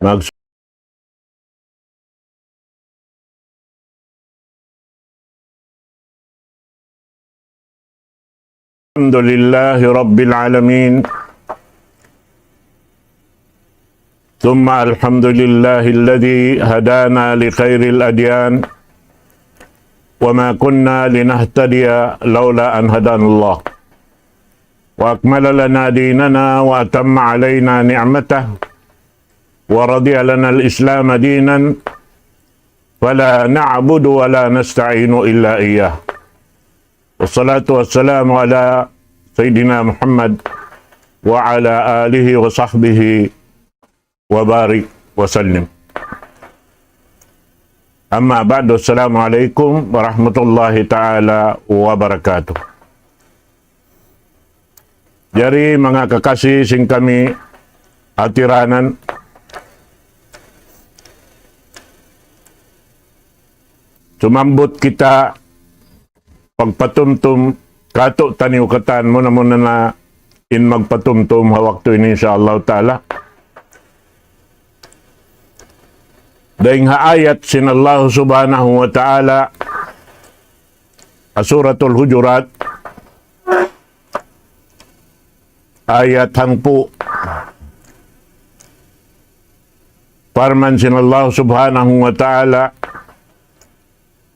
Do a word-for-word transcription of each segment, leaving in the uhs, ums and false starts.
Mag- الحمد لله رب العالمين. ثم الحمد لله الذي هدانا لخير الأديان، وما كنا لنهتدي لولا أن هدانا الله، وأكمل لنا ديننا، وأتم علينا نعمته، ورضي لنا الإسلام دينا، فلا نعبد ولا نستعين إلا إياه. والصلاة والسلام على سيدنا محمد وعلى آله وصحبه وبارك وسلم. أما بعد، السلام عليكم ورحمة الله تعالى وبركاته. Jari, manga kakasi sin kami hatiranan, sumambut kita pagpatumtum katu' taniyu katan, muna-muna na in magpatumtum ha waktu ini, insya Allah Ta'ala. Dayn ha ayat sin Allah Subhanahu wa Ta'ala, ha Suratul Hujurat, ayat hangpu'. Parman sin Allah Subhanahu wa Ta'ala,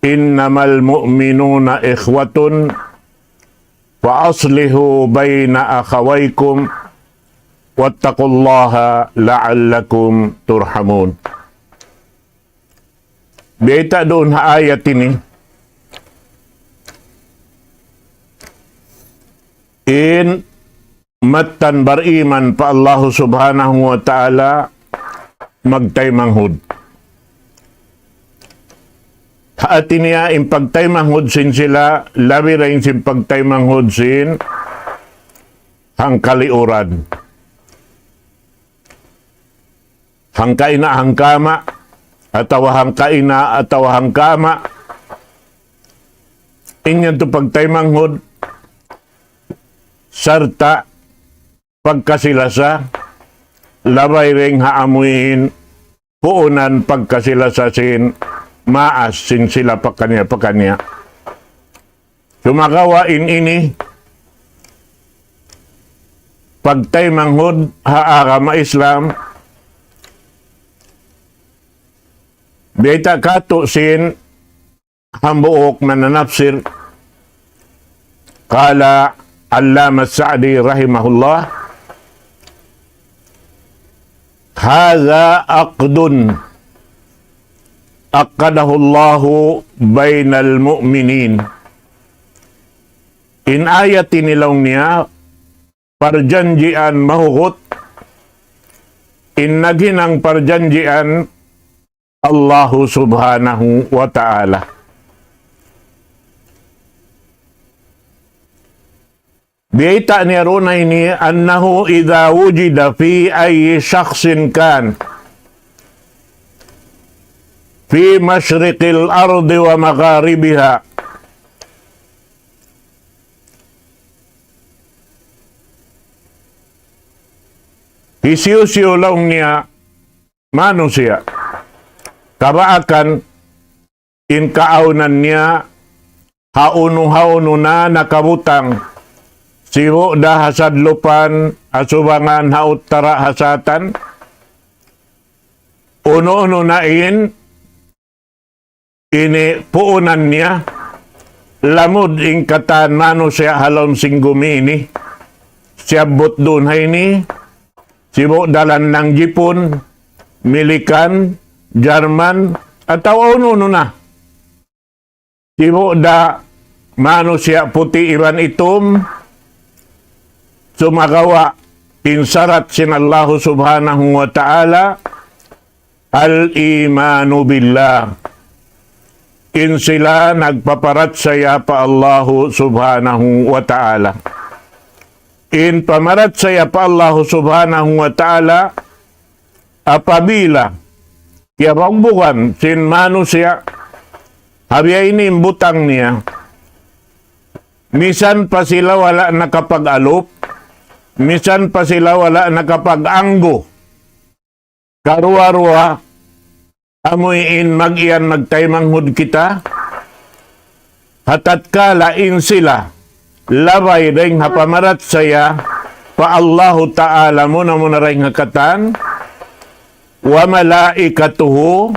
إنما المؤمنون إخوة فأصلحوا بين أخويكم واتقوا الله لعلكم ترحمون. Biyayta' duun ha ayat ini, in mattan bariman pa Allahu Subhanahu wa Ta'ala magtaymanghud. Hati niya in pagtaymanghud sin sila, labi dayn sin pagtaymanghud sin hangkaliuran. Hangkaina' hangkama', atawa hangkaina' atawa hangkama'. In yan tu pagtaymanghud, sarta' pagkasi-lasa, labay dayn ha amuin puunan pagkasi-lasa sin maas sin sila pakaniya-pakaniya. Sumagawa' in ini pagtaymanghud ha agama Islam, biyayta' katu' sin hambuuk mananapsir. قال علامة السعدي رحمه الله: هذا عقد عقده الله بين المؤمنين. In ayat ini laung niya, parjanjian mahugut, in naghinang parjanjian Allahu Subhanahu wa Ta'ala. Biyayta' niya duun ini, أنه إذا وجد في أي شخص كان في مشرق الأرض ومغاربها. Hisiyu-siyu laung niya manusiya', kabaakan in kaawnan niya, hawnu-hawnu na nakabutang, sibu' da ha sadlupan, ha subangan, ha uttara', ha satan, unu-unu na in ini puunan niya, lamud in katan manusiya' ha lawm sin gumi ini, siyabbut duun ha ini, sibu' da lannang Jipun, Milikan, Jarman, atawa unu-unu na. Sibu' da manusiya' puti' iban itum, sumagawa' in sarat sin Allahu Subhanahu wa Ta'ala, الإيمان بالله. In sila nagpaparachaya pa Allahu Subhanahu wa Ta'ala. In pamarachaya pa Allahu Subhanahu wa Ta'ala, apabila kiyabugbugan sin manusiya', ha biya' ini in butang niya, misan pa sila wala' nakapag-alup, misan pa sila wala' nakapag-anggu, Karuwa-ruwa, amuin mag-iyan magtaymanghud kita, ha tatkala in sila labay dayn ha pamarachaya pa Allahu Ta'ala, muna-muna dayn ha katan, wa malaikatuhu,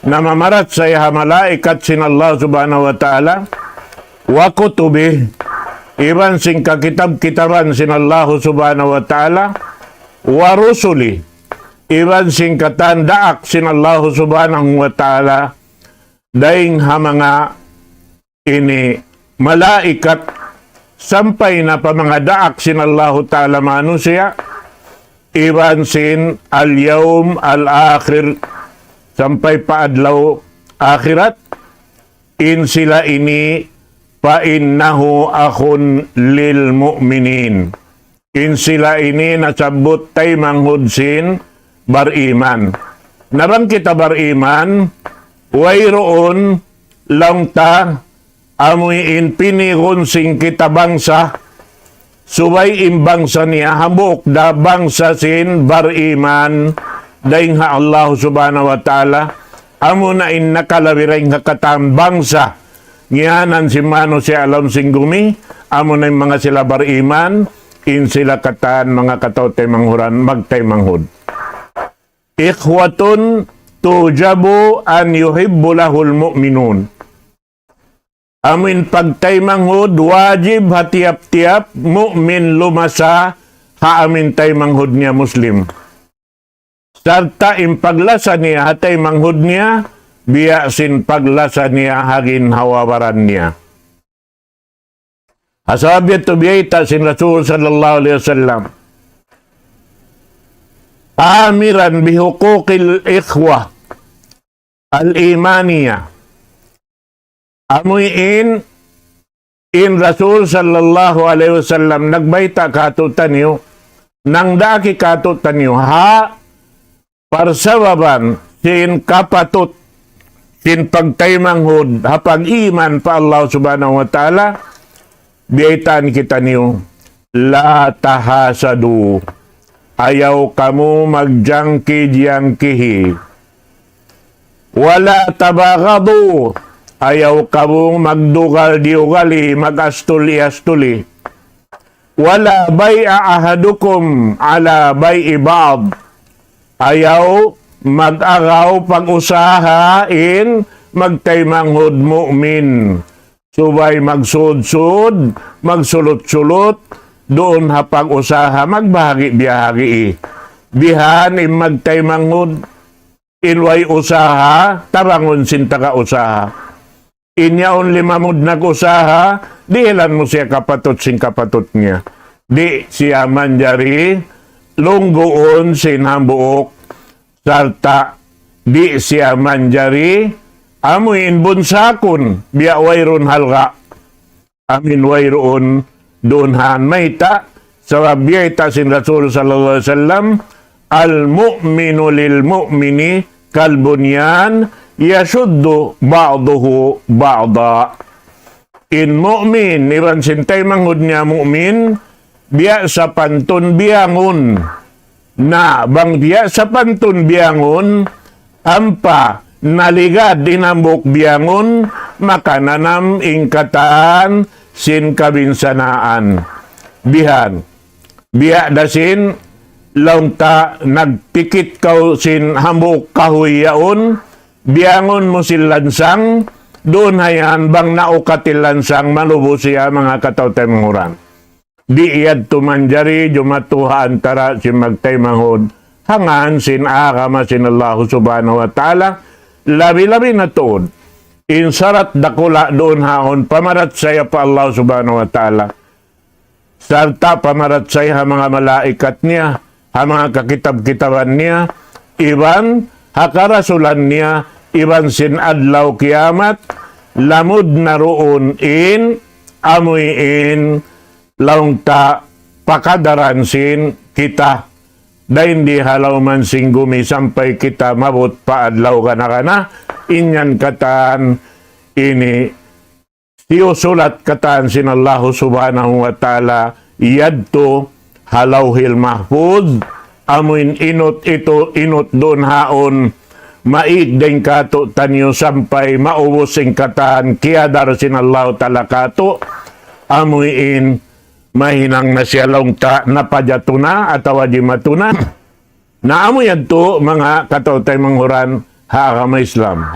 namamarachaya ha malaikat sin Allah Subhanahu wa Ta'ala, wa kutubih, iban sin kakitab-kitaban sin Allah Subhanahu wa Ta'ala, wa rusuli, iban sin katan daak sin Allah Subhanahu wa Ta'ala, dayn ha manga ini malaikat, sampay na pa manga daak sin Allahu Ta'ala manusiya', iban sin al-yawm al-akhir, sampay pa adlaw akhirat, in sila ini, fa innahu akhun lil mu'minin. In sila ini nasabbut taymanghud sin bariman. Na bang kita bariman, wayruun laung ta amuin pinigun sin kita bangsa, subay in bangsa niya hambuuk da bangsa sin bariman dayn ha Allah Subhanahu wa Ta'ala, amuna in nakalabi dayn ha katan bangsa ngiyanan sin manusiya' ha lawm sin gumi, amuna in manga sila bariman, in sila katan manga kataw-taymanghuran, magtaymanghud. Ikhwatun tujabu an yuhibbu lahul mu'minun. Amuin pagtaymanghud wajib ha tiyap-tiyap mu'min lumasa ha amuin taymanghud niya Muslim. Sarta' in paglasa niya ha taymanghud niya, biya' sin paglasa niya ha ginhawa-baran niya. Ha sabab yadtu biyayta' sin Rasul sallallahu alayhi wasallam, amiran bihuquqil ikhwa al-imaniyah. Amuin in Rasul sallallahu alayhi wasallam nagbayta' kātu'niyu, nangdaak kātu'niyu ha parsababan sin kapatut sin pagtaymanghud ha pag-iman pa Allah Subhanahu wa Ta'ala, biyaytaan kitaniyu, la tahasadu. Ayaw kamu magjangki-jangkihi. Wala tabaghadu. Ayaw kamu magdugal-diugali, mag-astuli-astuli. Wala bay'a ahadukum ala bay'i ba'd. Ayaw mag-agaw pag-usaha in magtaymanghud mu'min. Subay magsud-sud, magsulut-sulut, duun ha pag-usaha, magbahagi'-biyahagi'. Bihan in magtaymanghud, in way usaha, tabangun sin taga-usaha. In yaun limamud nag-usaha, dihilan mu siya kapatut sin kapatut niya. Di' siya manjari lungguun sin hambuuk, sarta' di' siya manjari amuin bunsakun, biya' wayruun halga'. Amuin wayruun duun han mayta', sabab biyayta' sin Rasul sallallahu alayhi wasallam, المؤمن للمؤمن كالبنيان يشد بعضه بعضا. In mu'min, iban sin taymanghud niya mu'min, biya' sapantun biyangun. Na, bang biya' sapantun biyangun, ampa naligad in hambuuk biyangun, makananam in katan sin kabinsanaan. Bihan. Biya' da sin laung ta nagtikit kaw sin hambuuk kahuy yaun, biyangun mu sin lansang, duun hayan bang naukat in lansang, malubu siya manga kataw-taymanghuran. Di' yadtu manjari jumatu ha antara sin magtaymanghud, ha ngan sin agama sin Allah Subhanahu wa Ta'ala, labi-labi na tuud in sarat dakula' duun ha awn pamarachaya pa Allah Subhanahu wa Ta'ala. Sarta' pamarachaya ha manga malaikat niya, ha manga kakitab-kitaban niya, iban ha karasulan niya, iban sin adlaw kiyamat, lamud na duun in amuin laung ta pakadaran sin kita. Dayn di ha lawm sin gumi sampay kita maabut pa adlaw gana-gana, in yan katan ini siyusulat katan sin Allahu Subhanahu wa Ta'ala yadtu ha Lawhil Mahfuz, amuin inut itu, inut duun haun, maig dayn kātu'niyu sampay maubus in katan kiyadar sin Allahu Ta'ala kātu', amuin mahinang na siya laung ta napajatu na atawa jimatu na. Na amu yadtu manga kataw-taymanghuran ha agama Islam.